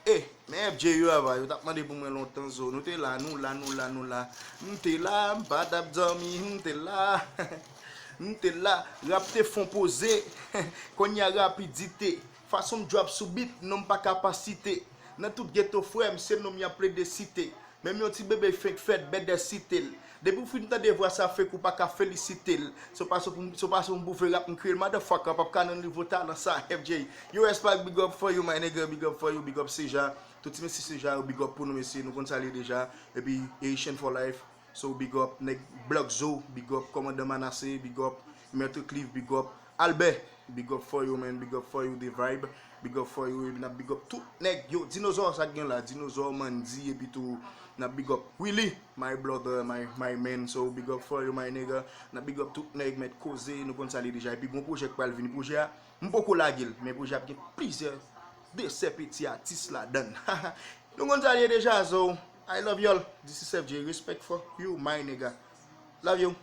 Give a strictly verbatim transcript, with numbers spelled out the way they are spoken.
Eh, men F J yo ava, yo t ap mande pou mwen lontan zo. Nou te la, nou la, nou la, nou la. M te la, m pa t ap dòmi, m te la. M te la, rap te fon poze. Kounye a rapidite. Fason m drop sou beat, non m pa kapasite. Nan tout geto frè m, se non m y ap plede site. Menm yon ti bebe fenk fèt, bèdè site l. Depi w fin tande vwa sa fake ou pa ka felisite l. Se pa se pou, se pa se pou m bouve rap m kreye l, motherfucker, p ap ka nan nivo talan sa, F J. Yo, respect, big up for you, my nigga, big up for you, big up Seja. Tout ti mesye Seja yo, big up pou nou mesye, nou konn sa l ye deja. Epi Haitian for life. So big up nèg Black Zo, big up kòmandan Manase, big up Maître Cliff, big up Albert, big up for you, man, big up for you, The Vibe, big up for you, epi n ap big up tout nèg yo, Dinozò, sa k gen la, Dinozò, Mandy, epi tou n ap big up Willy, my brother, my, my man, so big up for you, my nigga, n ap big up tout nèg, mèt koze, nou konn sa l ye deja, epi gon pwojè k pral vini, pwojè a, m poko lage l, men pwojè a ap gen plizyè desè peti atis ladann. Nou konn sa l ye deja, so I love y'all, this is F J, respect for you, my nigga, love you.